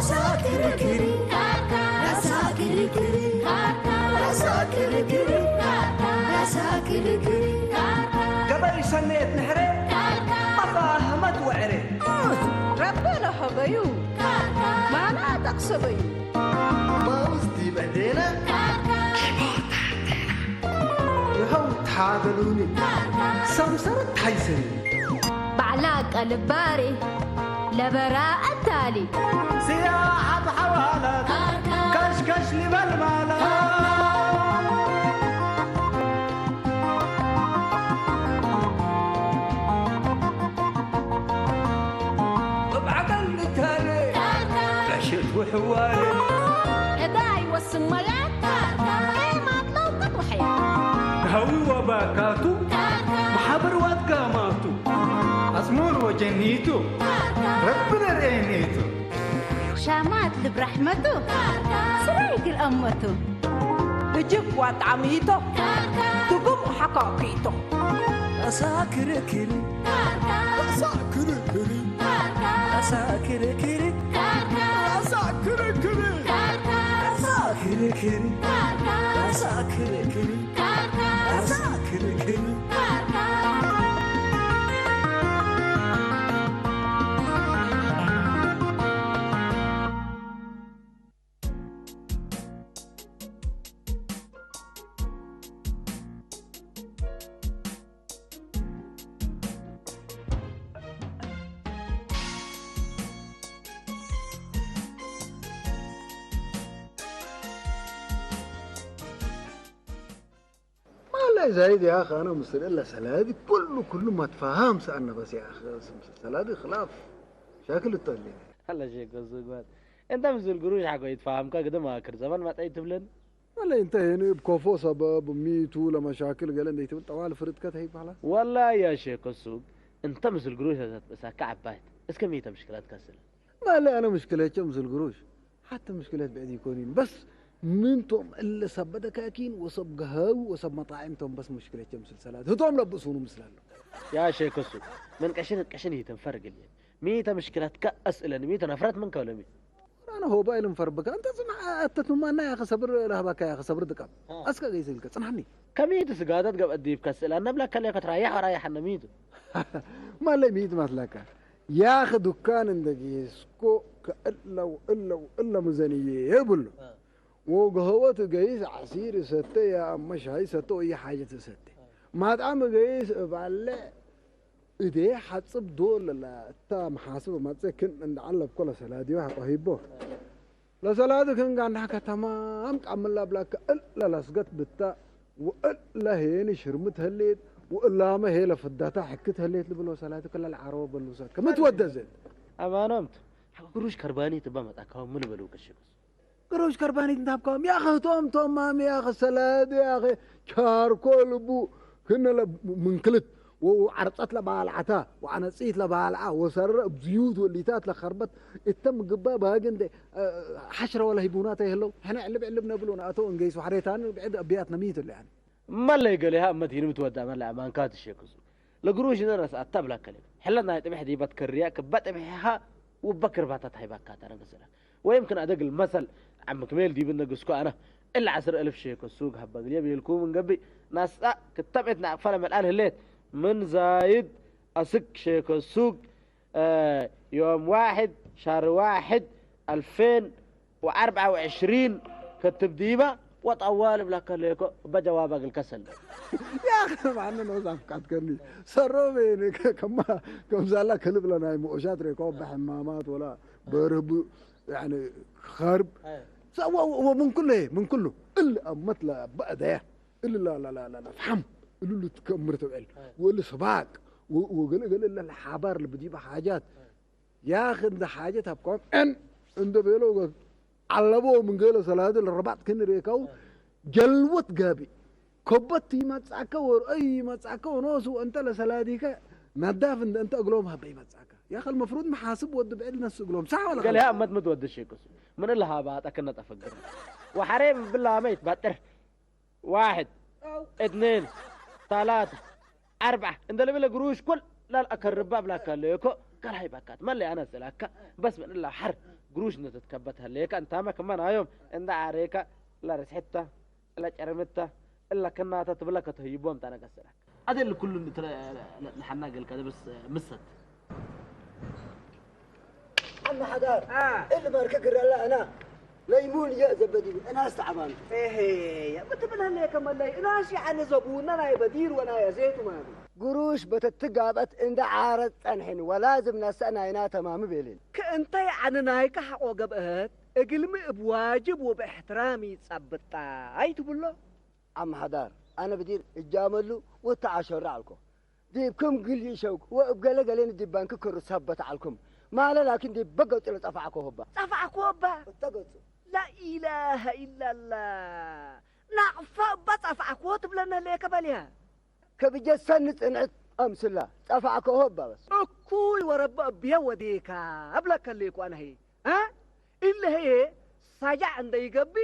ሳክርክሪ ካርካ፣ ሳክርክሪ ካርካ፣ ሳክርክሪ ካርካ፣ ሳክርክሪ ካርካ። ገበይ ሰነየት ንሕረ፣ ካርካ። ኣባ ህመት ወዕረ። ረበ ለሀበዩ፣ ካርካ። ማና ጠቅሰበዩ። ማውዝ ዲበ ዴነ፣ ካርካ። ይኸው ታገሉኒ፣ ካርካ። ሰምሰረት ታይሰኒ። ባዕላ ቀልባሪ ለበራ ኣታሊ። ስያሓት ሓዋላት ካሽካሽ ሊበል ማላ። እብ ዓቀል ንታለ ዕሽት ውሕዋለ። እዳ ይወስን መያት ኤማት ለውቀት ወሕያ። ሃዊ ወባካቱ ማሓበር ዋት ጋማቱ። ኣጽሙር ወጀኒቱ ረቢ ነርእየኒቱ። ሻማት ልብ ራሕመቱ ስራይ ግል ኣመቱ። ብጅብ ዋጣሚቶ ትጉም ሓካኪቶ። ኣሳ ክርክሪ ኣሳ ክርክሪ ኣሳ ክርክሪ ኣሳ ክርክሪ ኣሳ ክርክሪ ኣሳ ክርክሪ ኣሳ ክርክሪ ማላይ ዛይድ ያኸ ኣነ ምስል እለ ሰላዲ ኩሉ ኩሉ መትፋሃም ሰኣነ በስ ያኸ ሰላዲ ክላፍ ሻክል እጠሊ። ኣለ ሸኮ ሱጓት እንተ ምስል ግሩሽ ሓቆ ይትፋሃምካ ግደ ማክር ዘመን ማጣይ ትብለን። ማላይ እንተ ይህን እብ ኮፎ ሰበብ ሚቱ ለመሻክል ገለ እንደ ይትብል ጠዋል ፍርድከ ተይ ይባላ። ወላ ያ ሸኮ ሱግ እንተ ምስል ግሩሽ ተትበሳካ ዓባይት እስከ ሚተ ምሽክላት ከስለ። ማለ ኣነ ምሽክለቸ ምስል ግሩሽ ሓተ ምሽክለት ብዕድ ይኮኒን በስ ምንቶም እለ ሰብ በደካኪን ወሰብ ገሀው ወሰብ መጣዕምቶም በስ ምሽክለቸ ምስል ሰላት ህቶም ለብሱኑ ምስላሉ። ያ ሸኮ ሱግ ምን ቀሽን ቀሽን ይተንፈር ግልየን ሚተ ምሽክለትከ ኣስእለኒ ሚተ ነፍረት ምን ከብለሚ። ኣነ ሆባ ኢልም ፈርብካ እንተ ጽና ኣተትማና ያኸ ሰብር ለህባካ ያኸ ሰብር ድቃም ኣስከ ገይሰልከ ጽናኒ። ከሚቱ ስጋደት ገብ ኣዲብካ ስእላ ነብላ ከለከ ትራያሕ ራያሕ ነሚቱ። ማለይ ሚት ማትላካ ያኽ ዱካን እንደ ጌስኮ ከእለው እለው እለ ምዘንዬ የብሉ። ወገህወት ገይስ ዓሲር ሰተ ያ እመ ሻሂ ሰተ ወይ ሓጀት ሰተ ማጣም ገይስ እባለ እዴ ሓጽብ ዶ ለላ እታ መሓስብ ማጸ ክን እንደ ዓለብ ኮለ ሰላዲዮ ቆሂቦ። ለሰላዲ ክንጋ እንዳ ከተማም ቃምላ ብላካ እለ ለስገት ብታ ወእለ ሄኒ ሽርምት ህሌት ወእላመ ሄለ ፍዳታ ሕክት ህሌት ልብሎ ሰላዲ ክላ ለዓረቦ በሉሳት ከምትወደዘት። ኣማኖምት ግሩሽ ከርባኒ ትባ መጣካው ምን በሉ ከሽኩስ። ግሩሽ ከርባኒ ትንታብካውም ያኸ ህቶም ቶም ማሚ ያኸ ሰላዲ ያኸ ቻርኮ ልቡ ክነለ ምንክልት ወዓርጸት ለባልዓታ ወዓነጺት ለባልዓ ወሰረ እብዝዩት ወሊታት ለኸርበት እተ ምግባ ባግ እንደ ሓሽረ ወለ ሂቡናተ የህለው ሕነ ዕልብ ዕልብ ነብሎ ንኣቶ እንገይስ ዋሕሬታን ብዕድ ኣቢያት ነሚት ለ ያኒ። መለይ ገሊሃ እመት ይንምት ወዳ መለይ ኣማንካ ትሸክሱ ለግሩሽ ነረስ ኣታ ብላከለ ሕለት ናይ ጥብሕ ዲበት ከርያ ክባ ጥብሕኻ ውበ ክርባታት ሃይባካ ተረገሰላ ወይም ክን ኣደግል መሰል ዓም ክሜል ዲብን ነግስኩ ኣነ እላ ዓስር እልፍ ሸኮ ሱግ ሃባ ግልየ ቤልኩም እንገቢ ናስጣ ክተብዕት ናቕፋለ መልኣል ህሌት ምን ዛይድ ኣስክ ሸኮ ሱግ ዮም ዋሕድ ሻር ዋሕድ ኣልፌን ወኣርብዓ ወዕሽሪን ክትብ ዲባ ወጣዋል ብላካ ለኮ በጀዋባ ግልከሰል። ያኸ ማነ ነው ዛፍቃት ከኒ ሰሮ ቤነ ከማ ከምዛላ ከልብ ለናይ መኦሻት ሬኮ በሕማማት ወላ በርህቡ ያኒ ኸርብ ሰዋ ወምን ኩሉ ምን ኩሉ እል ኣመት ለበእደያ እል ላላላላ ፍሓም እሉ ልትከምር ተውዕል ወል ስባቅ ወገለ ገለ ለሓባር ልብዲባ ሓጃት ያኽ እንደ ሓጀት ኣብ ከውም ዕን እንደ ቤሎ ዓለቦ ምን ገለ ሰላዲ ለረባጥ ክንሬካው ጀልወት ጋቢ ኮበት ይመጻከ ወርአይ ይመጻከ ወኖሱ እንተ ለሰላዲከ ነዳፍ እንደ እንተ እግሎም ሀበ ይመጻከ ያኸል መፍሩድ መሓስብ ወድ ብዕድ ነሱ እግሎም ሳዕ ወላ ገለ ያመት ምትወድ ሸኩስ ምን ለሃባ ጠከነ ጠፈግር ወሐሬ ብላ መይት ባጥር واحد اثنين ثلاثة أربعة እንደ ለበለ ግሩሽ ኩል ላል ኣከርባ ብላካ ለኮ ካልሃይ ባካት መለ ኣነ ስላካ በስ ምን ላ ሐር ግሩሽ እንተትከበት ሃለየካ፣ እንታመ ከማን ኣዮም እንዳ ዓረየካ፣ እላ ርስሕታ፣ እላ ጨረምታ፣ እላ ከናታ ትብላ ከተህይቦም ታነቀስራ። ኣደል ኩሉ ንሓና ገልካ ደበስ ምሰት። عم حدار، آه. اللي ماركك الرلا أنا. ليمون يا زبدي، أنا أستعبان. إيه، يا بتبلها ليك مالي، أنا شي عن زبون، أنا يا بدير وأنا يا زيت وما أبي. قروش بتتقابت عند عارض تنحن، ولازم نسأنا هنا تمام بيلين. كأنت عن نايك حق وقبهت، اقلمي بواجب وباحترامي تصبت. أي تقول له؟ عم حدار، أنا بدير الجامل وتعشر علكم. ዲብኩም ግልይ ሸውክ ወእብ ገለ ገሌን ዲብ ባንክ ክሩ ሰበት ዓልኩም። ማለ ላኪን ዲብ በገጹ ለጸፋዕኮ ህባ። ጸፋዕኮ ህባ? እተገጹ። ላኢላሃ ኢላላህ። ናቕፋ እባ ጸፋዕኮ ትብለና ለየከ በልያ። ከብጀሰኒ ጽንዕት ኣምስላ ጸፋዕኮ ህባ በስ። እኩይ ወረበ እብየ ወዴካ እብለከ ለይኩ ኣነሄ። እ? ኢለሄ ሳጃዕ እንደይገቢ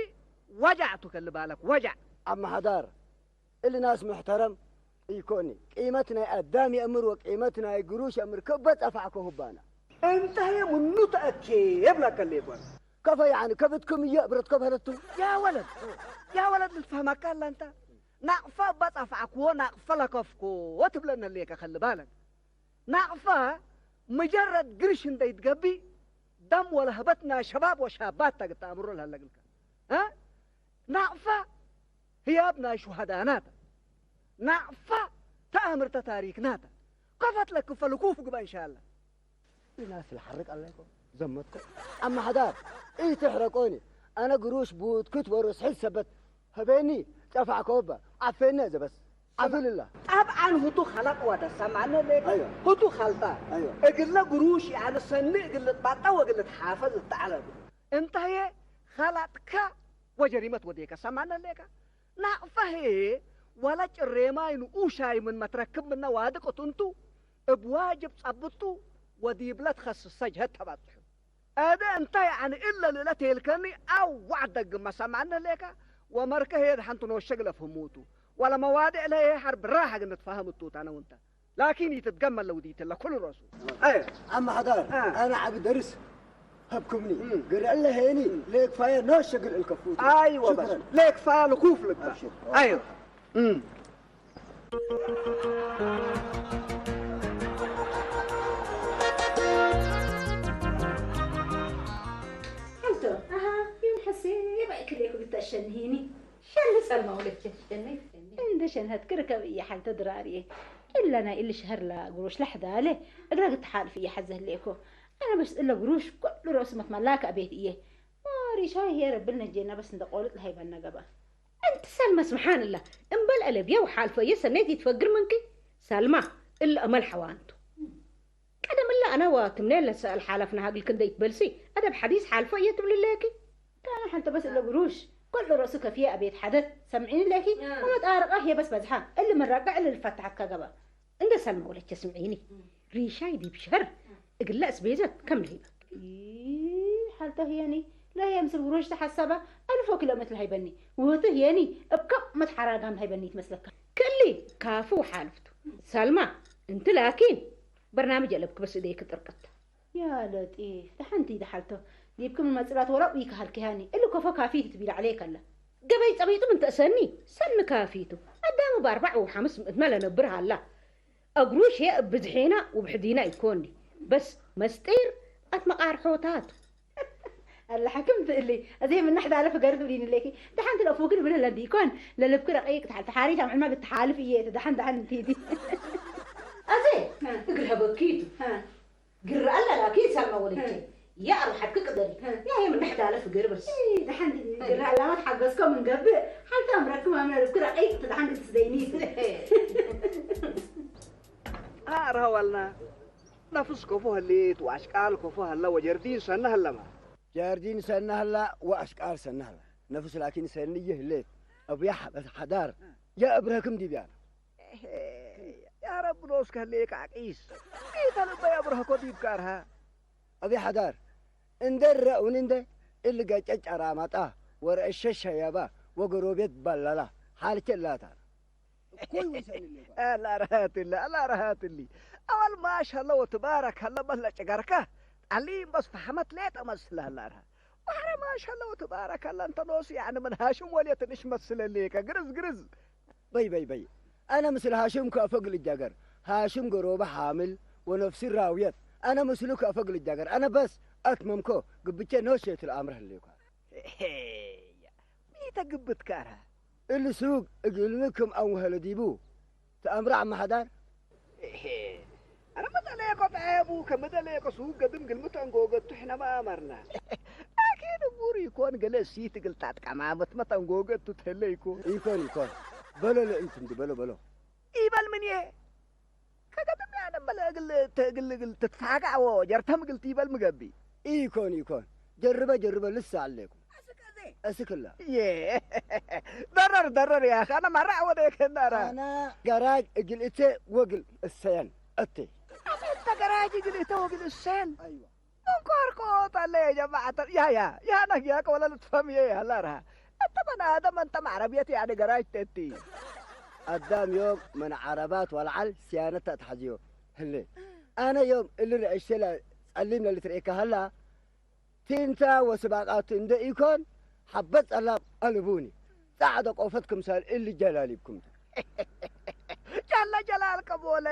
ወጃዕ ቱከል ባለክ ወጃዕ። ኣመሓዳር እሊ ናስ ሙሕተረም ኢኮኒ። ቂመት ናይ ኣዳም የእምር ወቂመት ናይ ግሩሽ የእምር ክበ ጸፋዕኮ ህባና። እንተየ ምኑ ተኣኬ የብላከ ሌኮን። ከፈ ያዕኒ ከብትኩም እየ እብረትኮ በለቱ። يا ولد، يا ولد ልትፈህመካ ኣላ እንታ። ናቕፋ እባ ጸፋዕክዎ ናቕፈ ለከፍኮ ትብለነ ሌከ ከሊ ባለን። ናቕፋ መጀረድ ግርሽ እንደይትገቢ ደም ወለህበትና ሸባብ ወሻባት ተግተኣምሮ ለለግልካ። እ? ናቕፋ ህያብ ናይ ሹሃዳናታ። ናቕፋ ተኣምርተ ታሪክናታ። ከፈት ለክፈ ልኩፍ ግባ እንሻላ። ናስ ልሓርቅ ኣለይኮ ዘመትኮ ኣመሓዳር ኢትሕረቆኒ። ኣነ ግሩሽ ቡትኩት ወሩስ ሕል ሰበት ህበኒ ጸፋዕኮ እባ ዓፌነ ዘበስ ዓፍልላ። ጠብዓን ህቱ ኸለቅ ወደ ሰማነ ሌጋ أيوة. ህቱ ኸልጣ أيوة. እግለ ግሩሽ ያነ ሰኒ እግለ ባጣ ወግለ ሓፈዝ ተዓለብ። እንታየ ኸላጥካ ወጀሪመት ወዴከ ሰማነ ሌጋ ናቕፋ ሄ ወላ ጭሬማይ ንኡሻይ ምን መትረክብ ምና ዋድቅ ትንቱ እብ ዋጅብ ጸብጡ ወዲብለት ኸስሰጅ ሀት ተባጽሑ። ኣደ እንታይ ኣነ እለ ልእለ ቴልከኒ ኣዋዕ ደግመ ሰማዕነ ሌካ ወመርከ ሄድ ሓንቲ ኖሸ ግለፍ ህሙቱ ወለ መዋድዕ ለየ ሓርብ ራሕ ግን ትፋህም እቱ ታነውንተ ላኪን ይትትገመ ለውዲት ለኩሉ ረሱ። ኣይ ኣመሓዳር አ። ኣነ ዓቢ ደርስ ሀብኩምኒ እም። ግርዕለ ሄኒ እም። ለክፋየ ኖሸ ግል እልከፉቱ። ኣይወ በስ ሽክረን። ለክፋየ ልኩፍ ልግባ። ኣብሽር። ኣይወ እም። ሓንቶ ኣሃ ይንሐሴ የባይ ክሌኩ ግታሸንሂኒ ሸሊ ጸልማ ወለቸ ሸኒ እንደ ሸንሀት ክርከብ እየ ሓንተ ድራርየ እለ ናይ እሊ ሸህር ላ ግሩሽ ለሕዳለ እግራ ግትሓልፍ እየ ሓዘህሌኮ ኣነ በስ እለ ግሩሽ ኩሉ ርእሱ መትመላክ ኣቤት እየ ሪሻ ይሄ ረብል ነጀና በስ እንደ ቆልጥ ለሃይባና ገባ أنت سلمى سبحان الله እምበል ألبية وحالفة يا سنيتي تفقر منك سلمى إلا أمل حوانتو ቀደም እላ ኣነ ወትምኔል ለሰእል ሓለፍና ሃግል ክንደይ ትበልሲ ኣደብ ሓዲስ ሓልፎ እየ ትብሊ ኣለኪ ካነ ሓንተ በስ እለ ግሩሽ ኩሉ ርእሱ ከፍየ ኣቤት ሓደት ሰምዒኒ ኣለኪ ያ። ወመጣረቃ ህየ በስ በዝሓ እሊ መራቀ እሊ ልፈታሓካ ገባ እንደ ሰልመ ወለቸ ስምዒኒ ሪሻይ ዲብ ሸር እግለ እስቤዘት ከም ለይበ ሓልተ ህየኒ ለህየ ምስል ግሩሽ ተሓሰበ ኣልፎ ኪሎ ሜትር ሃይበኒ ውህቱ ህየኒ እብ ከብ መትሓራጋም ሃይበኒ ትመስለካ ክሊ ካፉ ሓልፍቱ ሰልማ እንቲ ላኪን በርናምጅ የለብክ በስ እደይ ክጥርቅት። ያ ለጢፍ ደሓንቲ ደሓልቶ ዲብክም መጽላት ወላ ኡይ ከሃልክ ያኒ እሊ ኮፎ ካፊ ትትቢል ዓለይ ከላ። ገበይ ጸቢጡ ምን ተእሰኒ ሰኒ ካፊቱ ኣዳሙ በኣርባዕ ወሓምስ ምእት መለ ነብር ሃላ። እግሩ ሼ ብዝሒና ውብሕዲና ይኮኒ በስ መስጢር ኣት መቃርሖታት። ኣላ ሓክም ትእሊ ኣዘይ ምናሕ ዳለ ፍገር ትብሊኒ ለኪ ደሓን ትለፉክን ብለ ለዲ ይኮን ለልብክ ረቂቅ ተሓል ተሓሪት ኣምዕማ ግትሓልፍ እየ ደሓን ደሓን እንትይዲ ኣዘ እግር ሀበኪቱ ግር ኣላ ላኪ ሰልማ ወለቼ ያ ኣርሓትክ ቅደሪ ያ የምናሕ ዳለ ፍገር በስ ደሓን ግር ኣላማ ተሓገዝኮ ምን ገብእ ሓልታ ኣምረክም ኣምረ ልብክ ረቂቅ ደሓን ግትስደይኒ ኣርሃዋልና ነፍስ ኮፎ ህሌት ወኣሽቃል ኮፎ ሀላ ወጀርዲን ሰነ ሀለማ። ጃርዲን ሰነ ሀላ ወኣሽቃል ሰነ ሀላ። ነፍስ ላኪን ሰንየ ህሌት። ኣብያ ሓዳር። ያ እብረክም ዲብያና። ያ ረቢ ኖስ ከህሌክ ዓቂስ። ኢታ ልበ የብረህኮ ዲብካ ኣርሃ። ኣብያ ሓዳር። እንደ ረኡን እንደ እልገጨ ጨራማጣ ወረእሸ ሸየባ ወጎረቤት ባላላ ሓልቸ ላታ። እኩይ ወሰንልባ። ኣላ ረሃትሊ ኣላ ረሃትሊ ኣዋል ማሻላ ወትባረካላ በላ ጨጋርካ علي بس فهمت ليه تمثل هالارها. وحرا ما شاء الله وتبارك الله، انت نوس يعني من هاشم وليت نش مثل اللي كجرز جرز. بي بي بي، أنا مثل هاشم كأفق للجاجر. هاشم قروبة حامل ونفسي راويت. أنا مثلك أفق للجاجر. أنا بس أتممكو قبتش نوشيت الأمر هليكو. ሚተ ግብት ካራ። እሊ ሱቅ እግልንክም ኣንወሀለ ዲቡ። ተኣምራ ዓመ ሓዳር። ኣረ መደለየኮ ጠዐቡ ከመደለየኮ ሱቅ ገድም ግልምት ኣንጎገቱ ሕነማ ኣመርና። ኣኬ ንቡር ይኮን ገለ እሲ ትግልጣጥ ቀማመት መተንጎገቱ ተለይኮ። ይኮን ይኮን። በሎ ለእንትምዲ በሎ በሎ። ይበል ምን እየ? ከገድም ያነ መለ እግል ትትፋጋዎ ጀርተም እግል ትይበል ምገቢ። ኢኮን ኢኮን። ጀርበ ጀርበ ልሳ ኣለኩም። እስክላ። የ። ደረር ደረር ያ ኸነ መራዕ ወደ ከናራ። ኣና ገራጅ እግል እተ ወግል እሰየን። እቴ። ኣሰተ ገራጅ እግል እተ ወግል እሰየን። ኣይዋ። እንኳር ኮት ኣለ የጀማዓተ። ያ ያ። ያ ነግያ ከወለ ልትፈም የ ያላራ። እንተ በን ኣደም እንተ ማዕረብየት ያደ ገራጅ ተቲ። ኣዳም ዮም መን ዓረባት ዋልዓል ስያነታ ተሓዝዮ። ህሌ። ኣነ ዮም እሊ ንእሽተላ ጸሊም ለልትርእየካ ሃላ። ቲንታ ወስባቃቱ እንደ ኢኮን ሓበት ጸላም ኣልቡኒ። ጻዕደ ቆፈት ክምሳል እሊ ጀላሊብኩም። ጃላ ጀላል ከቦለ።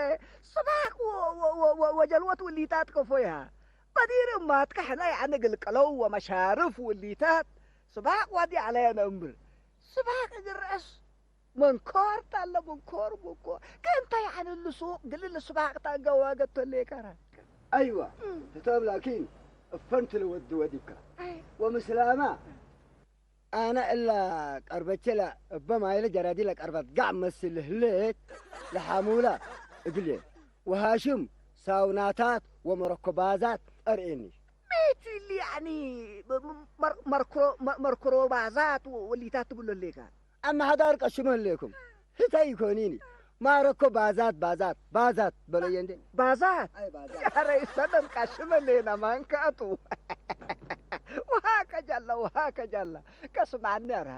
ስባቅ ወ-፣ ወ-፣ ወ-፣ ወ-፣ ወጀልወት ውሊታት ከፎያ። በዲር እማትካ ሕና ያዕነ ግልቀለው ወመሻርፍ ውሊታት። ስባቅ ዋዲ ዓለየ ነእምር። ስባቅ እግረስ። መንኮር ታለ መንኮር መንኮር። ከንታ ያዕነ ልሱቅ ግልል ስባቅ ታንጋ ዋገቶ ሌከራ። ኣይዋ። እም። ህቶም ላኪን እፈንት ልወዲ ወዲብካ። ኣይ። ወምስላማ። ኣነ እላ ቀርበቼላ እበ ማይለ ጀራዲላ ቀርባት ጋዕ መስል ህሌት ለሓሙላ እግልየ ወሃሽም ሳውናታት ወመረኮባዛት ጠርእኒ። ቤት ሊ ያኒ መር-፣ መርክሮ-፣ መ-፣ መርክሮባዛት ወ-፣ ወሊታት ትብሎ ሌካ። ኣመሓዳር ቀሽመ ህሌኩም። ህታይ ይኮኒኒ። ማረኮ ባዛት፣ ባዛት፣ ባዛት በለየ እንዴ። ባዛት? ኣይ፣ ባዛት። ያረ ይሰደም ቀሽመ ሌና ማንካቱ። ውሃ ከጃላ፣ ውሃ ከጃላ። ቀስማኒ ያረ።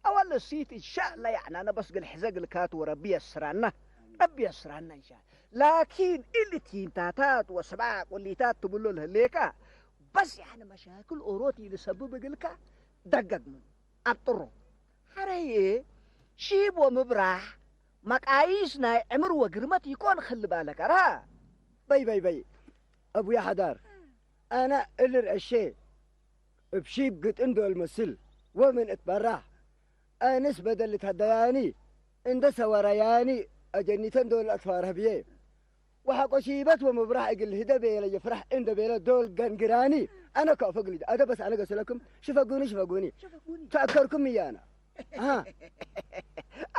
ኣወል ሲት ኢንሻላ ያዕና ነበስ ግል ሕዘ ግልካት ወረቢ የስራና። ረቢ የስራና ኢንሻላ። ላኪን ኢልቲንታታት ወስባቅ ወሊታት ትብሎ ለህሌካ። በስ ያዕነ መሻክል ኦሮት ይልሰብብ እግልካ ደገግሙ። ኣጥሮ። ሓረየ ሺብ ወምብራሕ መቃይስ ናይ ዕምር ወግርመት ይኮን ክልባለከራ። በይ በይ በይ። ኣቡያ ሓዳር። ኣነ እልር እሼ እብ ሺብ ግጥን ዶል መስል ወምን እትበራሕ። ኣንስ በደል እትሃደያኒ እንደ ሰወረያኒ ኣጀኒተን ዶል ኣትፋረህ ብዬ። ወሐቆ ሺበት ወምብራሕ እግል ህደ ቤለ የፍራሕ እንደ ቤለ ዶል ገንግራኒ። ኣነ እኮ ፈግሊድ ኣደ በስ ኣነ ገስለኩም ሽፈጉኒ ሽፈጉኒ። ተኣከርኩም እያና። ኣሃ።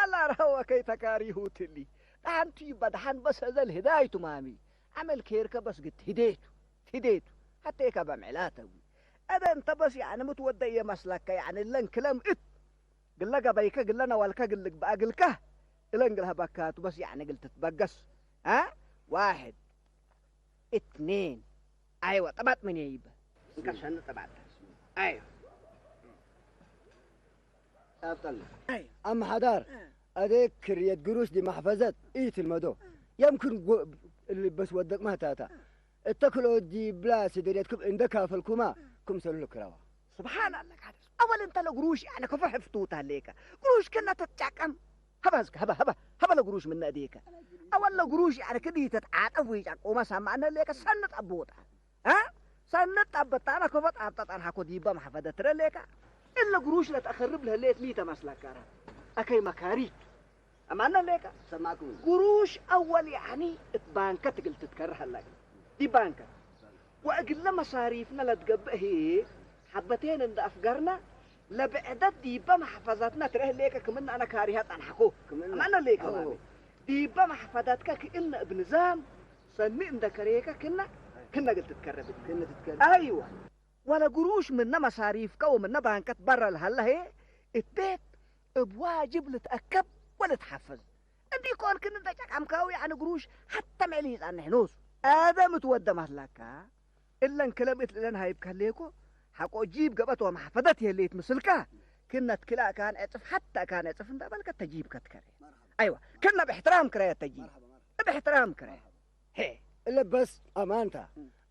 ኣላ ረኸወ ከይተካሪሁ ትሊ። ጣንቱ ይበድሓን በስ እዘል ህዳይቱ ማሚ። ዓመል ኬርከ በስ ግት ህዴቱ። ህዴቱ። ሓቴከ በምዕላተዊ። ኣደ እንተ በስ ያዕኒ ምትወደ እየ መስለከ ያዕኒ ለን ክለም እት ግለ ገበይከ ግለ ነዋልከ ግል ልግበኣ ግልከ እለን ግል ሀበካቱ በስ ያዕኒ ግል ትትበገስ። አ? ዋሕድ። እትኔን። ኣይወ ጠባጥ ምን ይበ። እንካ ሸኒ ጠባጥ። ኣይወ። ጣብጠል። ኣይ። ኣመሓዳር፣ እ። ኣደ ክርየት ግሩሽ ዲ ማሕፈዘት ኢትልመዶ። የምክን ጎ-፣ ልበስ ወደቅ ማህታታ። እተ ክልኦ ዲብላ ስደርየትኩም እንደ ካፈልኩማ፣ ኩም ሰሉ ክራዋ። ስብሓን ኣላህ፣ ካደ። ኣወል እንተ ለግሩሽ ያዕነ ከፎ ሕፍቱት ኣለከ። ግሩሽ ክነ ተትጫቀም። ሀባ ዝከ፣ ሀባ፣ ሀባ፣ ሀባ ለግሩሽ ምነ እዴከ። ኣወል ለግሩሽ ያዕነ ክዲ ተትዓጠፍ ወይ ጫቆማ ሳማዕነ ኣለከ፣ ሰንጥ ኣቦጣ። አ? ሰንጥ ኣበጣና ከፎ ጣብጠ ጣንሓኮ ዲባ ማሕፈደ ትረ ኣለከ። እለ ግሩሽ ለተኸርብ ለህሌት ሊ ተመስለከረ። ኣከይ መካሪት። ኣማና ለካ ሰማዕኩም። ግሩሽ ኣወል ያዕኒ እት ባንከ ትግል ትትከርህ ኣለክ። ዲ ባንከ። ወእግለ መሳሪፍነ ለትገብእ ህዬ ሐበቴን እንደ ኣፍገርነ ለብዕደት ዲበ መሕፈዛትነ ትረህ ሌከ ክምነ ኣነ ካሪሃ ጸንሐኮ። ክምነ። ኣማና ሌከ ኣዎ። ማሚ። ዲበ መሕፈዛትከ ክእነ እብ ንዛም ሰኒ እንደ ከሬከ ክነ ክነ እግል ትትከረብ። ክነ ትትከረብ። ኣይወ። ወለ ግሩሽ ምነ መሳሪፍከ ወምነ ባንከት በረ ለሀለ ህዬ እት ቤት እብ ዋጅብ ልትአከብ ወልትሐፍዝ። እንዲ ኮን ክን እንተ ጨቃምካዊ ያዕኒ ግሩሽ ሐተ ምዕል ይጸንሕ ኖሱ። ኣደም እት ወደ መስለካ እለን ክለም እት ልለን ሃይብከ ህሌኮ ሐቆ ጂብ ገበት ወመሕፈደት የህሌት ምስልካ ክነ ትክልእ ካን ዕጽፍ ሐተ ካን ዕጽፍ እንደ በልከ ተጂብ ከትከረ። ኣይዋ ክነ ብእሕትራም ክረየ ተጂብ። ብእሕትራም ክረየ። ሄ። እለ በስ ኣማንታ።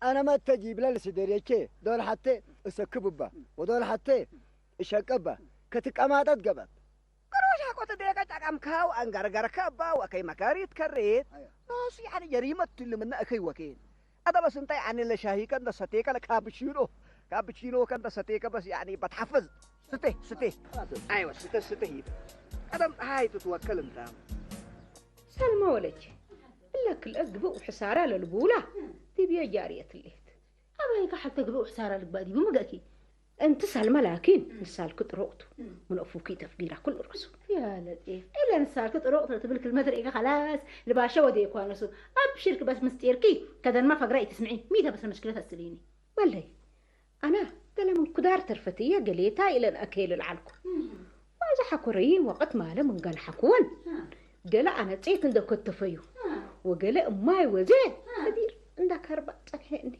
أنا ما تجيب لنا سدريكي، دول حتى أسكببا، ودول حتى أشكبا، كتك أماتت قبب. قروش حقوت ديك تقام كاو أنقر قر كبا وكي مكاريت كريت. ناس يعني جريمة تل من أخي وكين. هذا بس أنت يعني لشاهي كان ستيك لكابتشينو. كابتشينو كان ستيك بس يعني بتحفظ. ستي، ستي. أيوة، ستي، ستي. هذا هاي تتوكل أنت. سلمى ولج، لك الأقبو حسارة للبولة. تبي جارية الليت. أبا هيك حتى قبو حسارة لك بعدي بمقاكي. أنت سلمى لكن نسالك طرقته. من أفوكي تفقيرة كل رأسه. يا لطيف. إلا نسالك طرقته تبلك المدري إيه خلاص. لباشا ودي يكون رسول. أبشرك بس مستيركي. كذا ما فقرأي تسمعين. ميتا بس المشكلة تسليني. والله. أنا قال من كدار ترفتي قليتا إلى أكيل العلكو. وإذا حكوري وقت ما لم نقل حكون. قال أنا تسيت عندك كتفيو. وقال أماي وزين. كدير عندك أربع صفحة عندي.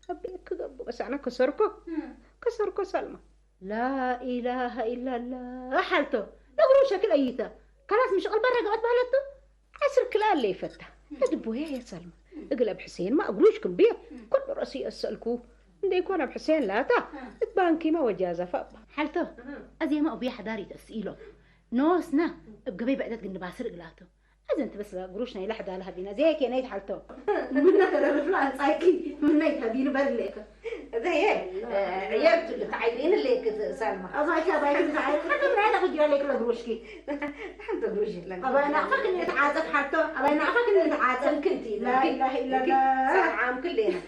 أبيك قبو بس أنا كسركو. كسركو سلمى. لا إله إلا الله. حالته. نقرو شكل أيته. خلاص مش قلبها رقبت بهالته. عسر كلا اللي يفتح. هاد بويا يا سلمى. اقلب حسين ما اقولوش كم بيه. كل راسي اسالكو. عندي يكون ابو حسين لا تا. تبانكي ما وجازه فابا. حالته. ازي ما ابي حداري تسئيله. نوسنا. بقبي بعدت قلنا باسر قلاته. ازي انت بس قروشنا الى حدا لها بينا زي كي نيت حالته. منا ترى فلان سايكي. منا يتهدين برليك. زي ايه؟ عيرت اللي تعيرين اللي كت سلمى. ابايك ابايك تعير حتى من هذا قد لك لقروشكي. حتى قروشي لك. اباي نعفك اني اتعاطف حتى اباي نعفك اني اتعاطف. كنتي لا اله الا الله. عام كلنا.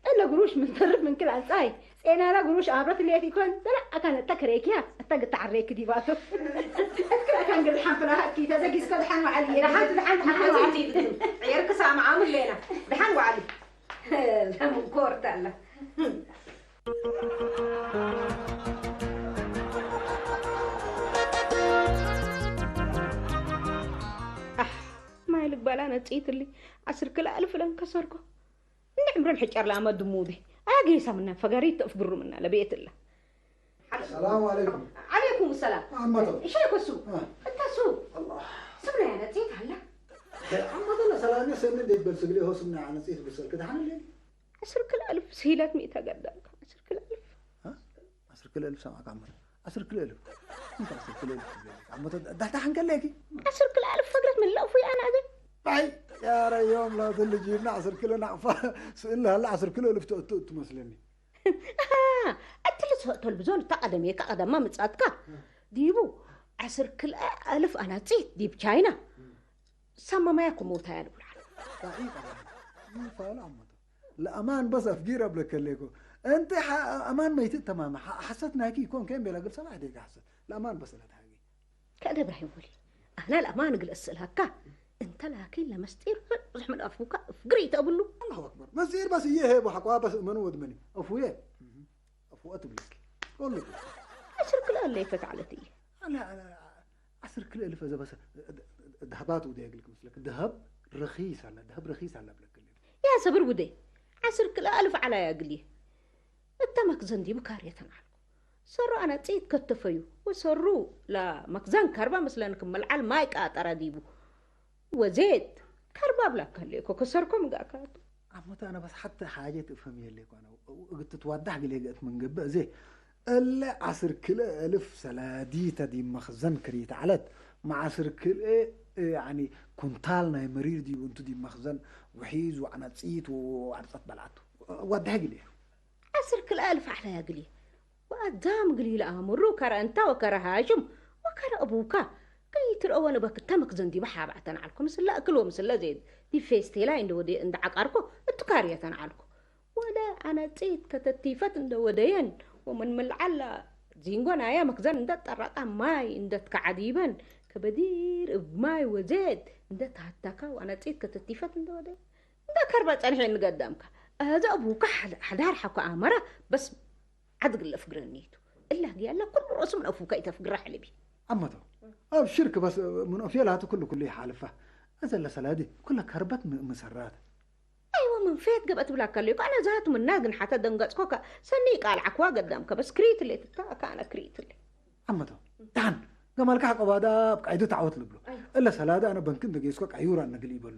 الا قروش من طرف من كل عصاي. سينا لا قروش عبرت اللي في كون لا كان تكريك يا تقطع الريك دي باتو. كان قد حنفنا هكي تزكي سكت حنو علي. دحنت دحنت دحنت عيرك سامع عامل لنا. دحن وعلي. ለምን ኮርታለ። ኣሕ፣ ማይ ልግባላ ነጽይትሊ፣ ዓስር ክላ ኣልፍ ለንከሰርኮ። እንደ ዕምረን ሕጨር ለኣመ ድሙዲ። ኣያ ገይሳ ምና ፈጋሪት ተፍ ግሩ ምና ለቤት እላ። ሰላም ዓለይኩም። ዓለይኩም ሰላም። ኣመቶ። እሻይ ኮሱ። አ። እታሱ። ኣላህ። ስብና ያነጽይት ኣላ። ኣመቶ ለሰላም ሰን እንደ ይበል ስግሊ ሆስና ያነጽይት ብሰል ክዳን እንደ። ዓስር ክል ኣልፍ ስሂለት ሚእታ ገዳምካ። ዓስር ክል ኣልፍ። አ? ዓስር ክል ኣልፍ ሰማዕካ ኣመቶ። ዓስር ክል ኣልፍ። እንታ ዓስር ክል ኣልፍ ትብል? ኣመቶ ዳታ ሓንከለኪ። ዓስር ክል ኣልፍ ፈግረት ምን ለእፉ ኣና ኣገ። ኣይ፣ ያ ረዮም ላ ትልጂ እና ዓስር ክል ናቕፋ ስእላ ላ ዓስር ክል ኣልፍ ትመስለኒ። ኣትልስ ተልብዞን እታ ቀደም እየ፣ እታ ቀደማ ምጻትካ ዲቡ ዓስር ክልተ ኣልፍ ኣናጺት ዲብ ቻይና ሰማማያ ክሞታ እያ ልብሉ ኣሎ። ይፋሉ ኣሞቶ ለኣማን በስ ኣፍጊር ኣብለከሌኮ። እንቲ ኣማን መይት ተማማ ሓሰት ናይኪ ይኮን ከን ቤላ ግል ሰባሕ ደጋ ሓሰት ለኣማን በስ ለትሃጊ። ከእደ እብራሂም ወሊ ኣህና ለኣማን እግል እስእልሃካ። እንተ ላኪን ለመስጢር ብዙሕ ምን ኣፉካ እፍግር ይተብሉ። ኣላሁ ኣክበር። መስጢር በስ እየ ሄቦ ሓቋ በስ እመኑ ወድመኒ። ኣፉየ። ኣፉ ኣትብልስኪ። ወሉ። ዓስር ክልተ ኣለይ ፈትዓለት እየ። ኣላ፣ ኣላ፣ ዓስር ክልተ እልፍ ዘበሰ፣ ድ-፣ ድ-፣ ድሃባት ውደ የግልክ ምስለክ። ድሃብ ረኺስ ኣላ፣ ድሃብ ረኺስ ኣላ ብለክ። ያ ሰብር ውደ። ዓስር ክልተ ኣልፍ ዓላ ያግል እየ። እታ መክዘን ዲቡ ካርየተን ዓልኩ። ሰሩ ኣነ ጽይት ከተፈዩ። ወሰሩ ለመክዘን ከርባ ምስለን ክመልዓል ማይ ቃጠረ ዲቡ። ወዜት ከርባ ብላካ ለይኮ ከሰርኮ ምጋካቱ። ኣሞታ ኣነ በስ ሓተ ሓጀት እፈም የለይኮ ኣነ እግትትዋዳሕ ግሌ ገእት መንገብእ እዜ እለ ዓስር ክልተ እልፍ ሰላዲተ ዲብ መኽዘን ክሪት ዓለት መዓስር ክልተ ያኒ ኩንታል ናይ መሪር ዲቡ እንቱ ዲብ መኽዘን ውሒዝ ወዕነጺት ወዓርጸት በልዓቱ ዋዳሕ ግሌ። ዓስር ክልተ እልፍ ዓላ ያግሌ። ወኣዳም ግሊል ኣምሩ ከረ እንታ ወከረ ሃሽም ወከረ እቡካ ከይትርኦ ወንበክተ መክዘን ዲበ ሓባዕተን ዓልኮ ምስለ እክል ወምስለ ዜድ ዲብ ፌስቴላይ እንደ ወደ እንደ ዓቃርኮ እትካርየተን ዓልኮ። ወለ ኣነጺት ከተቲፈት እንደ ወደየን ወምን ምልዓላ ዚንጎ ናያ መክዘን እንደ ጠረቃ ማይ እንደ ትከዓዲበን ከበዲር እብ ማይ ወዜድ እንደ ተሃተካ ወኣነጺት ከተቲፈት እንደ ወደየን እንደ ከርበ ጸንሐ እንገደምካ። ኣዘ እቡካ ሓዳር ሓኮ ኣመረ በስ ዓድ ግለፍ ግረኒቱ እላ ግያላ ኩሉ ርእሱ ምን ኣፉካ ይተፍግራ ሕልቢ። ኣመቶ ኣብ ሽርክ በስ ምን ኦፌላቱ ኩሉ ኩሉ ይሓልፋ። እዘ ለሰላዲ ኩለ ከርበት ም-፣ ምሰራት። ኣይወ ምን ፌት ገበት ብላካ ለይኮ ኣነ ዛቱ ምና ግን ሓተ ደንገጽኮካ ሰኒ ቃል ዓክዋ ገዳምከ በስ ክሪት ሌትታ ካነ ክሪት ሌ። ኣመቶ ዳን ገማልካ ቀባዳ ኣብ ቃይዱ ተዓወት ልብሎ። እለ ሰላዳ ኣነ በንክ እንደ ገይስኮ ቀዩራ እነግል ይበሎ።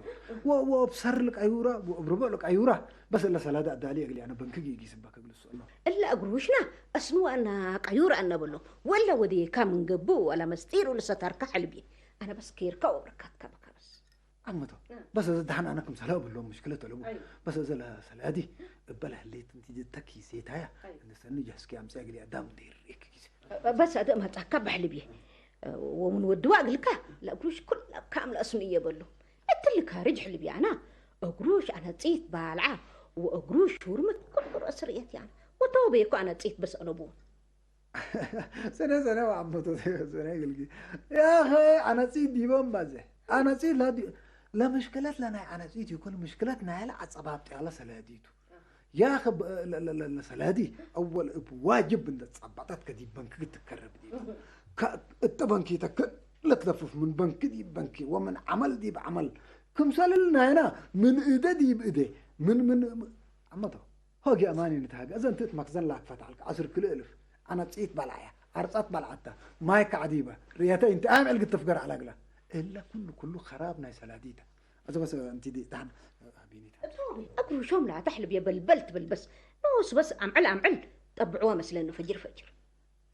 ወ-፣ ወ-፣ ኣብ ሰር ልቀዩራ፣ ወ-፣ ኣብ ርቡዕ ልቀዩራ። በስ እለ ሰላዳ ኣዳሊ እግሊ ኣነ በንክ ጊ-፣ ጊስባ ከግልሱ ኣሎ። እለ እግሩሽና፣ እስኑ ኣና ቀዩራ እነበሎ። ወለ ወዴካ ምን ገብኡ፣ ወላ መስጢሩ ልሰታርካ ሕልቢ። ኣነ በስ ኬርካ ወብረካትካ በካ በስ። ዓመቶ። እ። በስ እዚ ደሓን ኣነ ክምሰላ ብሎም ምሽክለት ኣለቡ። ኣይ። በስ እዚ ለሰላዲ፣ እበለ ህሌት እንቲ ጅተኪ ሴታያ። ኣይ። እንደ ሰኒ ጃስኪ ኣምጽያ እግሊ ኣዳም እንደ ይርኤክ ጊዜ። በስ ኣደ መጻካ በሕልብ እየ። ወምን ወድዋ እግልካ ለእግሩሽ ኩላ ካብ ለእስኑ እየ በሉ። እትልካ ርጅ ሕልብ ያና እግሩሽ ኣነጺት ባልዓ ወእግሩሽ ሹርምት ኩሉ ርእስ ርእየት ያና ወተወበየኩ ኣነጺት በስ ኣለቡ። ሰነ ሰነ ወዓመቶ ሰነ እግልጊ። ያኸ ኣነጺት ዲቦም ባዘ። ኣነጺት ላዲ ለምሽክለት ለናይ ኣነጺት ይኩን ምሽክለት ናይለ ኣጸባብጥ ያለ ሰለዲቱ። يا أخي ب-، ل-، ل-، ل-، ل-، سلادي، أول إب واجب من الصباطات كدي بنك تكرب دي. ك-، التبنكي تك-، لا تلفف من بنك دي بنكي، ومن عمل دي بعمل. كم سال لنا هنا، من إيدي دي بإيدي. من، من، من، عمته. هوجي أماني نتهاجى. إذا أنت مخزن لك فتح لك عشر كيلو ألف. أنا بسيت بلعيا، أرصات بلعتها. مايك عديبة. ريتي أنت أعمل قد تفقر على قلة. إلا كل، كل خراب ناي سلاديتا. أذا بس أنت دي تحن، بيني تحن. እግሩ ሾምላታ ሕልብ የበልበል ትብል በስ። ንሱ በስ ኣምዕል ኣምዕል ጠብዕዋ መስለኒ ፈጅር ፈጅር።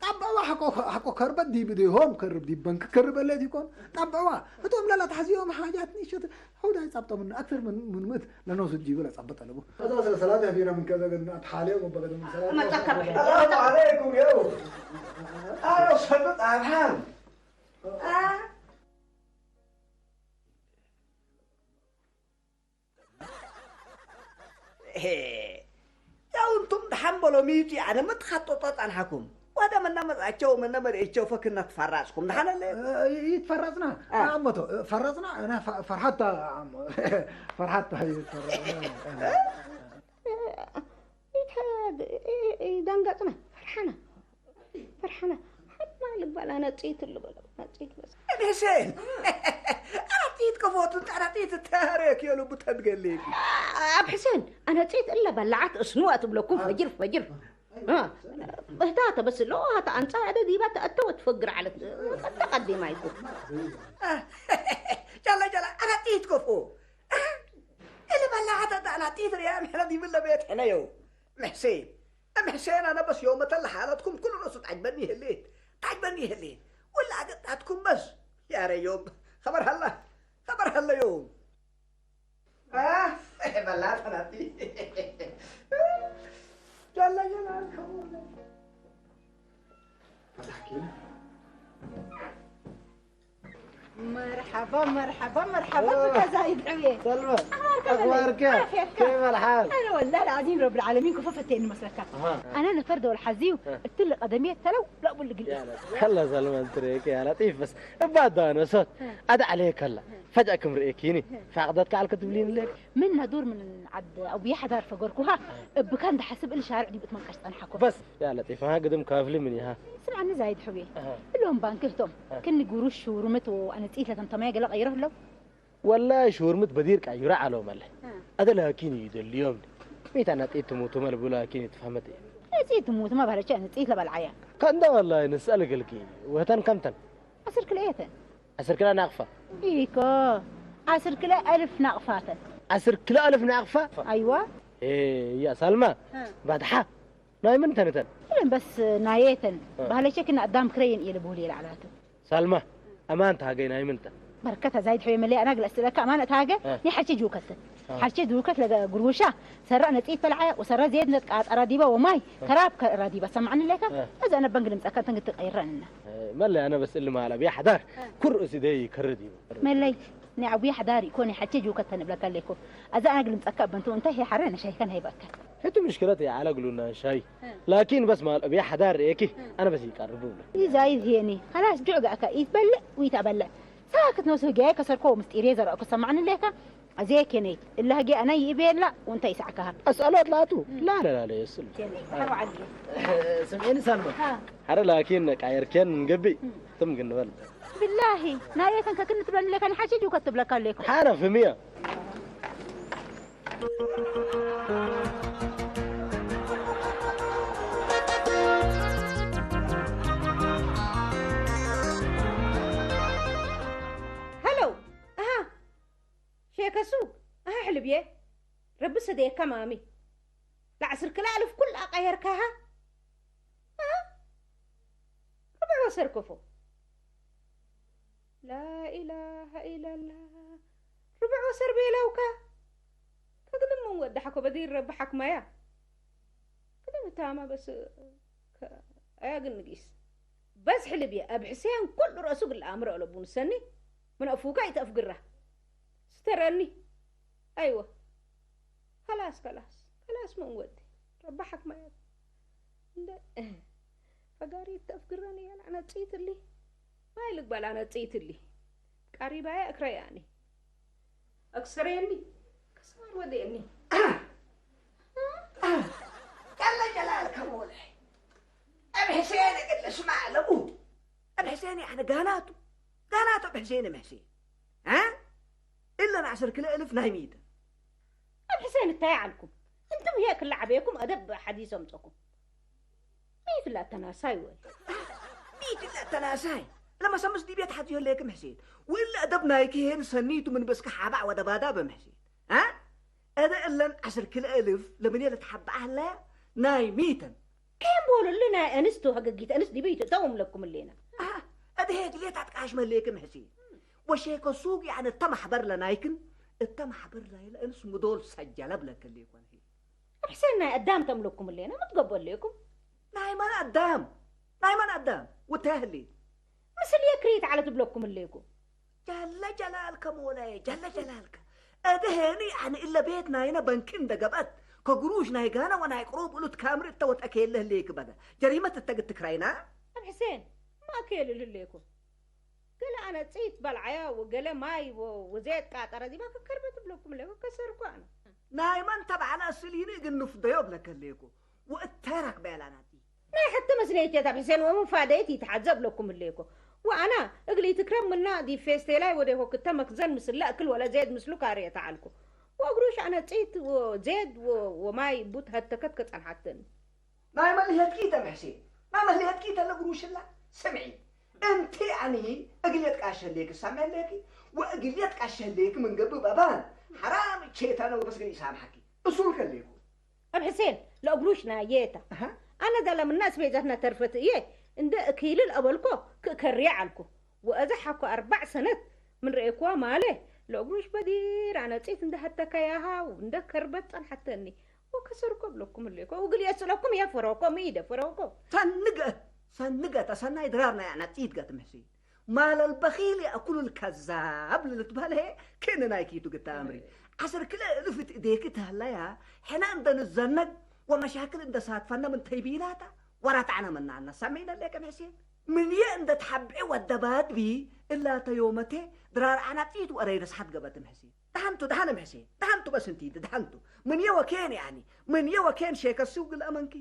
ጠብዕዋ ሓቆ፣ ሓቆ ከርበት ዲብ ዲሆም ከርብ ዲብ በንክ ከርብ እለት ይኮን። ጠብዕዋ እቶም ለላ ተሕዚኦም ሓጃት ንሸት ሕውዳይ ጻብጦምን ኣክተር ምን፣ ምን ምእት ለነሱ ዲብ ለጻበጠ ለቡ። ከዛ ስለ ሰላት ያፊና ምን ከዛ ግን ኣትሓልዮም ወበገደ ምን ሰላት መጻካ ብሕልብ። السلام عليكم يا أبو. أنا وصلت أرحام. ያው እንቱም ደሓን በሎ ሚዩት ኣነ ምትኻጦጦ ጸንሓኩም። ወደ መነ መጻቸው መነ መርኤቸው ፈክና ትፈራጽኩም ደሓን ኣለ። ይትፈራጽና። አ። ኣሞቶ ፈራጽና። ኣና ፈርሓታ። ፈርሓታ ይትፈራጽና። ደንገጽና ፈርሓና። ፈርሓና ሓማ ልባል ኣነጺት እሉ በሎ። ኣነጺት በስ። ሕሴን ኣነጺት ከፎቱ ኣነጺት ተረክ የሉ ብተድገሌ። ኣብ ሕሴን ኣነጺት እለ በላዓት እስንዋ ትብለኩም ፈጅር ፈጅር። እ፣ እህታ ተበስሎ ሃታ ኣንጻ ኣደ ዲባ ተኣተወ ትፈግር ዓለት። ተቀዲማ ይኩ። ጃላ ጃላ ኣነጺት ከፎ። እለ በላዓት ኣነጺት ሪያ ምሕረት ይብለ ቤት ሕነዮ። ምሕሴን أم حسين، أنا بس يوم تلحالتكم كل رأس تعجبني هليت، تعجبني هليت. ولا قطعتكم بس. يا ريوب، خبر هلا، خبر هلا يوم. آه، بلا تناتي. جل جلالك والله. فتحكي لي. مرحبا، مرحبا، مرحبا بك زايد عوي. سلمى، أخبارك؟ عافيتك؟ كيف الحال؟ أنا والله العظيم رب العالمين كففتين مسلكا. أنا نفرد والحزيو، قلت لي قدمي تلو، لا بقول لك. يا لا. خلى سلمى انت ريك يا لطيف بس. بعد أنا صوت. أدع عليك هلا. فجأة كم رئيكيني. فعقدت كعلك تبلين لك. من ندور من عد أبو يحضر فقركوها. بكان ده حسب الشارع دي بتمنقش تنحكو. بس. يا لطيف، ها قدم كافلي مني ها. سمعني زايد حبي. أها. اللهم بانكهتم. أها. كني قروش شورمت وأنا تقيت لتنتمي قلق أيره له. والله شورمت بدير كأيرا على مله. أها. هذا لكن يدل اليوم. ميت أنا تقيت موتو مال بولا لكن يتفهمت. تقيت موتو ما بهلا شيء، أنا تقيت لبالعيا. كان ده والله نسألك الكي. وهتن كم تن؟ عسر كليتن. عسر كلا ناقفة. إيكو. عسر كلا ألف ناقفاتن. عسر كلا ألف ناقفة؟ أيوة. إيه، يا سلمى. ها. بعد حا. ናይ ምን ተንተን? ኢለን በስ ናየተን። እ። ባህለሸ ክና ኣዳም ክረየን እየ ልብሁል እየ ላዕላቱ። ሳልማ፣ ኣማን ተሃገይ ናይ ምንተ? በርከተ ዛይድ ሕወ መለያ ኣና ግለስ ለካ ኣማን ተሃገ፣ እ። ኒ ሓርቸ ጅውከት። እ። ሓርቸ ጅውከት ለገ ጉርውሻ፣ ሰራ ነጺት ተልዓያ፣ ወሰራ ዜድ ነጥቃ ጠራ ዲባ ወማይ፣ እ። ከራብ ከራ ዲባ ሰማዕኒ ለካ፣ እ። እዛ ነበን ግልምጻ ከንተን ግትቀይረንና። እ፣ መለያ ኣነ በስ እልማ ኣላ ብያ ሓዳር፣ እ። ኩርእ ሲደይ ከርድ እዩ። መለይ፣ ኒ ዓቡያ ሓዳር ይኮን ሓርቸ ጅውከት ተንብለካ ለኮ። ኣዛ ኣነ ግልምጻካ በንቱ እንታይ ሄ ሓረ ነሻይከን ሃይባካ። ሕቲ ምሽክለት የዓለግሉና ሻይ። እ። ላኪን በስ ማል እብያ ሓዳር ርእየኪ፣ እ። ኣነ በስ ይቀርብ ብሎ። ይዛይድ ሄኒ፣ ኸላስ ጁዕ ጋእካ፣ ይትበልዕ፣ ወይታ በልዕ። ሳክት ነው ስህጋዬ ከሰርኮ ምስጢሬ ዘረእኩ ሰማዕኒ ሌካ፣ ኣዜ ኬነይ፣ እላ ህጌ ኣነ ይእቤላ፣ ወንታ ይሳዕካሃ። ኣስኣሎ ኣትላቱ፣ እ። ላ፣ ላ፣ ላ፣ ላ፣ የስል። ኬነይ፣ ሓሮ ዓሊ። ስምዒኒ ሳልማ። ሃ። ሓረ ላኪን ቃየር ኬን ንገብእ፣ እ። ትም ግን ንበል። ብላሂ፣ ናየተን ከክን ትብለኒ ሌካ፣ ንሓሸ ጁ ከትብለካ ሌኮ። ሓረ ፍምያ። ብየ ረቢ ሰደየካ ማሚ። ለዓስር ክልተ ኣልፍ ኩላ ቀየርካሃ። እ? ርብዕ ወሰር ኮፎ። ላኢላሃ ኢላላ። ርብዕ ወሰር ቤለውካ። ከግድም ምን ወዳሕኮ በዲር ረቢ ሓክማያ። ክደም እታማ በስ ከ-፣ ኣያ ግን ንጊስ። በዝሒ ልብየ ኣብ ሕሰያን ኩሉ ረእሱ ግል ኣምሮ ለቡ ንሰኒ። ምን ኣፉካ ይተፍግራ። ስተረኒ። ኣይወ። ከላስ፣ ከላስ። ከላስ ምን ወዲ። ረቢ ሓክማያ። እንደ ፈጋሪ ተፍግረኒ እያ ለዓና ጽይትሊ። ማይ ልግባል ኣነ ጽይትሊ። ቃሪባያ እክረያኒ። ኣክስረየኒ። ከስማር ወደየኒ። ቀለ ጀላል ከሞለ። ኣብ ሕሴን እግል ስማዕ ለቡ። ኣብ ሕሴን ያዕኒ ጋናቱ። ጋናቱ ኣብ ሕሴን እም ሕሴን። እ? ኢለን ዓሰርተ ክልተ እልፍ ናይ ሚእቲ። ኣብ ሕሴን እንታይ ዓልኩም? እንቱም ህየ ክላዓበየኩም ኣደብ ሓዲስ ኣምጸኩም። ሚእቲ ላ ተናሳይ ወይ? ሚእቲ ላ ተናሳይ። ለመሰምስ ዲቤት ሓትዮ ለየክም ሕሴን። ወላ ኣደብ ናይኪ ሄን ሰኒቱ ምን በስከ ሓባዕ ወደ ባዳ በም ሕሴን። እ? እደ እለን ዓሰርተ ክልተ እልፍ ለምን የለ ተሓባዕ ህላያ ናይ ሚእተን። ከየም በሉ እሊ ናይ ኣንስቱ ሃገጊት ኣንስ ዲበይቱ እታዎም ለኩም እሌና። ኣሃ፣ እደ ሄግሌት ኣጥቃሽ መሌክም ሕሴን። ወሼከ ሱቅ ያዕኒ እተ ማሕበር ለናይክን፣ እተ ማሕበር ላይለ እንስ ምዶል ሰጀለ ብለከ ሌኮን ሄ። ኣብ ሕሴን ናይ ኣዳም ተምለኩም እሌና፣ ምትገቦ ሌኩም። ናይ መን ኣዳም? ናይ መን ኣዳም? ውተ ህሌት። ምስል የክሪት ዓለ ትብለኩም እሌኩ። ጀለ ጀላልከ ሞላየ፣ ጀለ ጀላልከ። እደ ሄኒ ያዕኒ እለ ቤት ናይነ በንኪ እንደ ገበት፣ ከግሩሽ ናይ ጋነ ወናይ ቅሩብ እሉት ካምሪ እተ ወጠኬለ ህሌክ በደ። ጀሪመት እተ ግትክራይና? ኣብ ሕሴን፣ ማእከል እልሌኩ። ገለ ኣነ ጽይት በልዓያ ወገለ ማይ ወ-፣ ወዘየት ቃጠረ ዚባ ከከርበ ትብለኩም ለኩ ከሰርኩ ኣነ። ናይ መን ተባዕና እስሊኒ ግን ንፍደዮ ብለከ ህሌኩ። ወእተረክ በላናቲ። ናይ ሕተ መስለየት የት ኣብ ሕሴን ወምፋደየት ይትሓዘብ ለኩም ህሌኩ። ወኣና እግሊ ትክረም ምና ዲ ፌስቴላይ ወደ ሆክተ መክዘን ምስለ እክል ወለ ዜድ ምስሉ ካርየ ተዓልኩ። ወእግሩሽ ኣነ ጽይት ወ-፣ ዜድ ወ-፣ ወማይ ቡት ሀተከት ከጸንሓተኒ። ናይ መን ልሄትኪ ተም ሕሴን? ናይ መን ልሄትኪ ተለ ግሩሽላ? ስምዒ፣ እንቲ ኣኒ እግልየት ቃሸ ህሌክ ሳመ ህሌኪ፣ ወእግልየት ቃሸ ህሌክ ምን ገብእ በባን፣ ሓራም ቼታ ነው በስ ግን ይሳምሓኪ። እሱል ከሌኩ። ኣብ ሕሴን፣ ለእግሩሽ ናየታ። ኣሃ። ኣነ ደለ ምና ስቤዛትና ተርፈት እየ፣ እንደ እክይልል ኣበልኮ ክእከርየ ዓልኩ። ወእዛ ሓኮ ኣርባዕ ሰነት ምን ረኤክዋ ማለ፣ ለእግሩሽ በዲር ኣነ ጽይት እንደ ሀተከያሃ፣ እንደ ከርበት ጸንሓተኒ። ወከሰርኮ ብለኩም እሌኮ፣ ወግል የስለኩም የፈረውኮ፣ ምይደ ፈረውኮ። ሰንገ፣ ሰንገ ተሰናይ ድራር ናይ ኣናጺት ገት ምሕሲ። ማለል በኺል የእኩሉል ከዛብ ልልትበለ ክን ናይ ኪቱ ግታ ኣምሪ። ዓስር ክለ እልፍ እት እዴክ ተህለያ፣ ሕና እንደ ንዘነግ ወመሻክል እንደ ሳትፈነ ምን ተይቢላታ፣ ወራታዕነ መናና ሰሚነ ሌከ ምሕሲ። ምን የ እንደ ተሓብዒ ወደ ባድቢ እላተ ዮመቴ ድራር ኣናጺት ወረይ ረስሓት ገበት ምሕሲ። ደሓንቱ፣ ደሓነ ምሕሴን፣ ደሓንቱ በስ እንቲዲ፣ ደሓንቱ። ምን የወኬን ያኒ፣ ምን የወኬን ሼከ ሱግ ለአመንኪ፣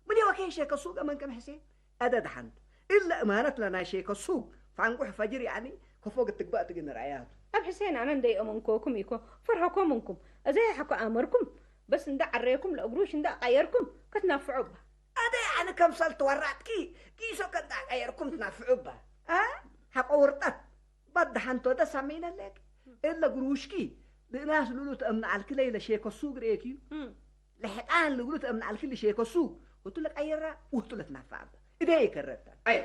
ምን የወኬን ሼከ ሱግ አመንከ ምሕሴን፣ አደ ደሓንቱ። እለ እማነት ለናይ ሼከ ሱግ፣ ፋንጉሕ ፈጅር ያኒ፣ ከፎ ግትግባእ ትግን ረአያቱ። ኣብ ሕሴን ኣነ እንደይ ኣመንኮኩም ኢኮ፣ ፈርሃኮም እንኩም፣ እዘ ሓኮ ኣመርኩም፣ በስ እንዳ ዓረየኩም ለእግሩሽ እንዳ ቀየርኩም፣ ከትናፍዑ እባ። አደ ያኒ ከምሰል ተወራጥኪ፣ ጊሶ ከንዳ ቀየርኩም ትናፍዑ እባ። አ? ሓቆ ውርጠት። በድ ሓንቶ ደ ሳሜነ ሌክ እለ ግሩሽኪ፣ ብእናስ ሉሉ ተእምንዓልኪ ለይለ ሼከሱ ግርኤኪ እዩ። እም። ለሕጣን ልግሉ ተእምንዓልኪ ልሼከሱ፣ ወቱ ለቀየራ፣ ወቱ ለትናፋ ኣበ። እደ ይከረታ። ኣይ።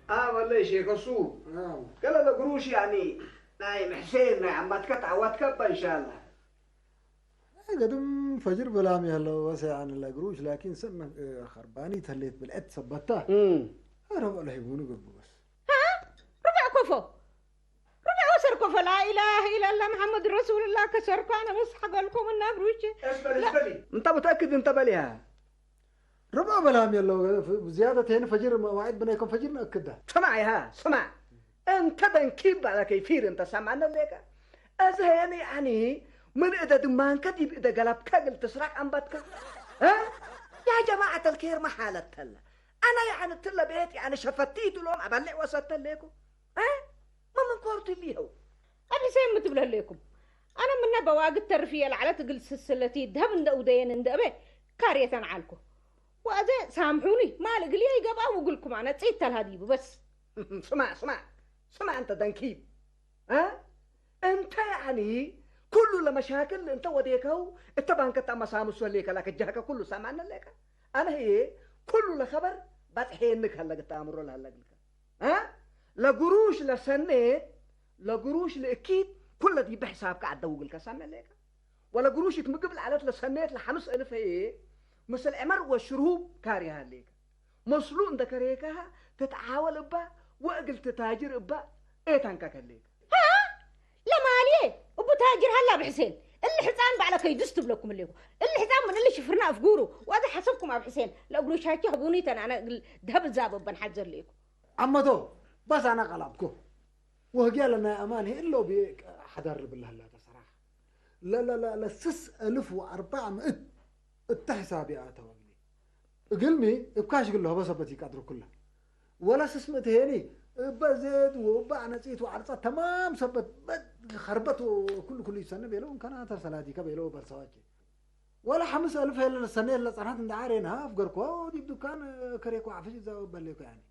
አ፣ ወለይ ሼከሱ። ናም። ገለ ለግሩሽ ያኒ ናይ ምሕሴን ናይ ዓማትከ ተዓዋትከ እባ እንሻላ። ገድም ፈጅር በላም ያለው ወሰ ያኒ ለግሩሽ ላኪን ሰን ኸርባኒ ተሌት ብልዐት ሰበታ። እም። ረብዕ ለሂቡኑ ገብሩ በስ። ها؟ ربع كفو. ربع وسر كفو. لا إله إلا الله محمد رسول الله كسركو أنا بس حقلكم النابروش. اسبلي، لا. اسبلي. أنت متأكد أنت بليها؟ ربع بلام يلو، زيادة هنا فجر، مواعيد بنيكم فجر نأكدها. سمع يا ها، سمع. أنت دنكيب على كيفير أنت سمعنا ليك. أزهيني يعني من إذا دمان كدي إذا قلب كقل تسرق عم بتك. ها؟ يا جماعة الخير ما حالة تلا. أنا يعني تلا بيت يعني شفتيت لهم أبلع وسط ليكم. ها؟ ما من كورت اللي هو. أبي سيم متبلى ليكم. ኣነ ምነ በዋግድ ተርፍ እየ ላዕለት እግል ስስለቲ ደብ እንደ ውደየን እንደ እበ ካርየተን ዓልኩ። ወአዘ ሳምሑኒ ማል እግል ይገብአ ውግልኩም ኣነ ጽይት ተልሃዲቡ በስ። ስማዕ ስማዕ ስማዕ እንተ ደንኪብ እ እንተ ያኒ ኩሉ ለመሻክል እንተ ወዴከው እተ ባንከታ መሳምሶ ሌከ ላከጃከ ኩሉ ሰማነ ሌከ ኣነ ህዬ ኩሉ ለኸበር ባጽሔንክ ሀለግታ ኣምሮ ለሀለግልከ እ ለግሩሽ ለሰኔት ለግሩሽ ለእኪት ኩለ ዲበ ሕሳብከ አደውግልከ ሰሜ ሌከ ወለ ግሩሽ እት ምግብ ለዐለት ለሰኔት ለሐምስ እልፍ ህዬ ምስል ዕመር ወሽርሁብ ካርያሃ ሌከ። መስሉ እንደ ከሬከሃ ትትዓወል እባ ወእግል ትታጅር እባ ኤታንካ ከሌከ። ሃ ለማልየ እቡ ታጅር ሃላ ብሕሴን እሊ ሕፃን ባዕለ ከይዱስ ትብለኩም እሌኩ። እሊ ሕፃን ምን እሊ ሽፍርና እፍጉሩ ወዚ ሓሰብኩም ኣብ ሕሴን ለእግሩሻኪ ህቡኒ ተን ኣነ እግል ደህብ እዛበበን ሓት ዘሌኩ። ኣመቶ በስ ኣነ ቀላብኮ ወህግያ ለናይ ኣማን ሄሎ ብየ ሓዳር ልብላ ህላታ ሰራሕ ለለለለ ስስ እልፍ ወኣርባዕ ምእት እተ ሕሳብ ይኣተወኒ እግልሚ እብ ካሽ ግሎ ህበ ሰበት ይቀድሩ ኩላ ወላ ስስ ምእት ሄኒ እበ ዜድ ወእበ ኣነጺት ወዓርጻ ተማም ሰበት በድ ኸርበት ኩሉ ኩሉ ይሰነ ቤለው እንከና ተርሰላዲከ ቤለው በርሰዋቼ ወላ ሓምስ ኣልፍ የለ ሰነ የለ ጸናት እንዳ ዓሬና ኣፍገርኮ ዲብ ዱካን ከሬኮ ዓፍሽ ዛው በሌኮ ያኒ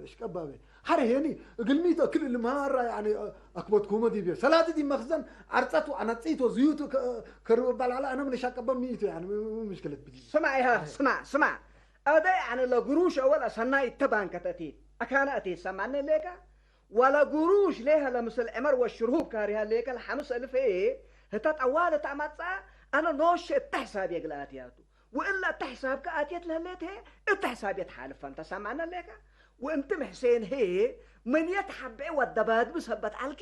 እሽቀባበ ሓረ ሄኒ እግልሚ ተክል ልማራ ያኒ ኣክበት ኩመ ዲብ ሰላት ዲ መኽዘን ዓርጸቱ ኣነጺቶ ዝዩቱ ከርብ ባላላ ኣነ ምን ሻቀበ ሚቱ ያኒ ምሽክለት ብጂ ስማዕ ኢሃ ስማዕ ስማዕ ኣደ ያኒ ለግሩሽ ኣወል ኣሰናይ ተባንከት ኣቲ ኣካነ ኣቲ ሰማነ ሌካ ወለ ግሩሽ ሌሀ ለምስል ዕመር ወሽርሁብ ካሪሃ ሌከ ለሐምስ እልፍ እየ ህተ ጠዋል እት አመጽአ አነ ኖሼ እተ ሕሳብ የግል አትያቱ ወእላ እተ ሕሳብከ አትየት ለህሌት ህየ እተ ሕሳብ የትሓልፈን ተሰማነ ሌከ ወእንትም ሕሴን ህየ ምን የትሓብዔ ወደባድብ ሰበት ዐልኪ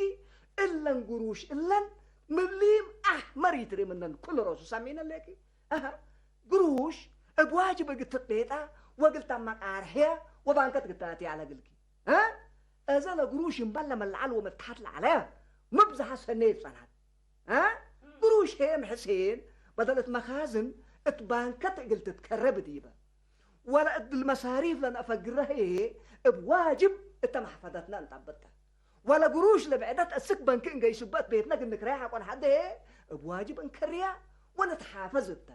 እለን ግሩሽ እለን ምሊም አሕመር ይትሪ ምነን ኩሉ ሮሱ ሰሚነ ሌኪ አሀ ግሩሽ እብ ዋጅብ እግል ትቤጣ ወእግል ተመቃርሕያ ወባንከት እግል ተአትያ ለእግልኪ እ እዘ ለግሩሽ እምበል ለመለዐል ወመትሐት ለዐለ ምብዝሐ ሰኔ ይጸናት እ ግሩሽ ሄም ሕሴን በደል እት መኻዝን እት ባንከት እግል ትትከረብ ዲበ ወለ እግል መሳሪፍ ለነአፈግረ ህዬ እብ ዋጅብ እተ መሕፈደትነ እንጠብጠ ወለ ግሩሽ ለብዕደት እስክ በንክ እንገይሱበ እት ቤትነ እግል ንክረያ ሐቆ ነሐዴ እብ ዋጅብ እንከርያ ወነትሓፈዝ እተ።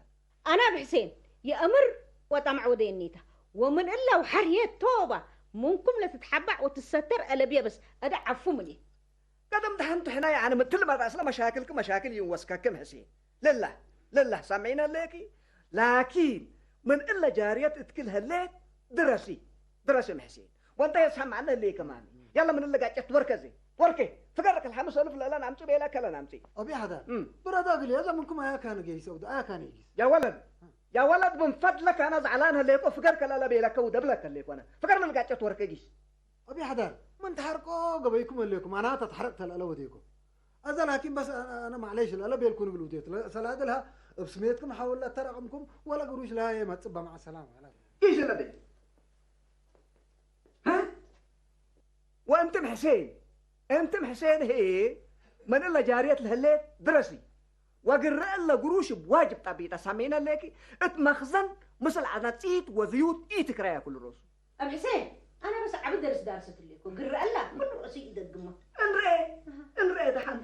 አነ እብ ሕሴን የእምር ወጠምዕ ወደየኒተ ወምን እለ ውሐር ህዬ ቶባ ምንኩም ለትትሐባዕ ወትሰተር አለብየ በስ አደ ዐፉ ምንየ። ቀደም ደሐን ትሕነ ያዕኒ ምትል መራስነ መሻክልክ መሻክል ይንወስከክም ሕሴን። ልላህ ልላህ ሰምዒነ ሌኪ ላኪን ምን እለ ጃርየት እትክል ህሌት ድረሲ ድረሲ ምሕሴን። ወንተ የሰማዕነ ህሌከ ማሚ። ያለ ምን እለ ጋጨት ወርከ ዜ ወርከ ፍገረክ الخمس ألف ለለን አምጺ ቤለከ ለን አምጺ። አቢ ሐዳር ብረዳ ግል የዛ ምንኩም አያካነ ገይሰው አያካነ ይጊስ። ያ ወለድ ያ ወለድ ምን ፈድለክ አነ ዘዕላን ህሌኮ ፍገርከ ለለ ቤለከ ውደብለከ ሌኮነ ፍገር ምን ጋጨት ወርከ ጊስ። አቢ ሐዳር ምን ተሐርቆ ገበይኩም ህሌኩም አናተ ተሐረቅ ተለለ ወዴኩም። አዛ ላኪን በስ አነ ማዕለይሽ ለለ ቤልኩን እግል ውዴት ሰላድ ለሃ እብ ስሜትኩም ሐውል ለተረቅምኩም ወለ ግሩሽ ለሃ የመጽእ በማዕ ሰላም አላ። ኢሽ ለቤ ወእንትም ሕሴን እንትም ሕሴን ህይ ምን እለ ጃርየት ለህሌት ድረሲ ወግረ እለ ግሩሽ እብ ዋጅብ ጠቢጠ ሰሜነ ሌኪ እት መኽዘን ምስል አነጺት ወዝዩት ኢትክረያ ኩሉ ሮሱ። እብ ሕሴን አነ በስ ዐቢ ደርስ ዳርሰት እሌኮ ግረ እላ ኩሉ ርእሲ ኢደግሞ። እንርኤ እንርኤ ደሓን።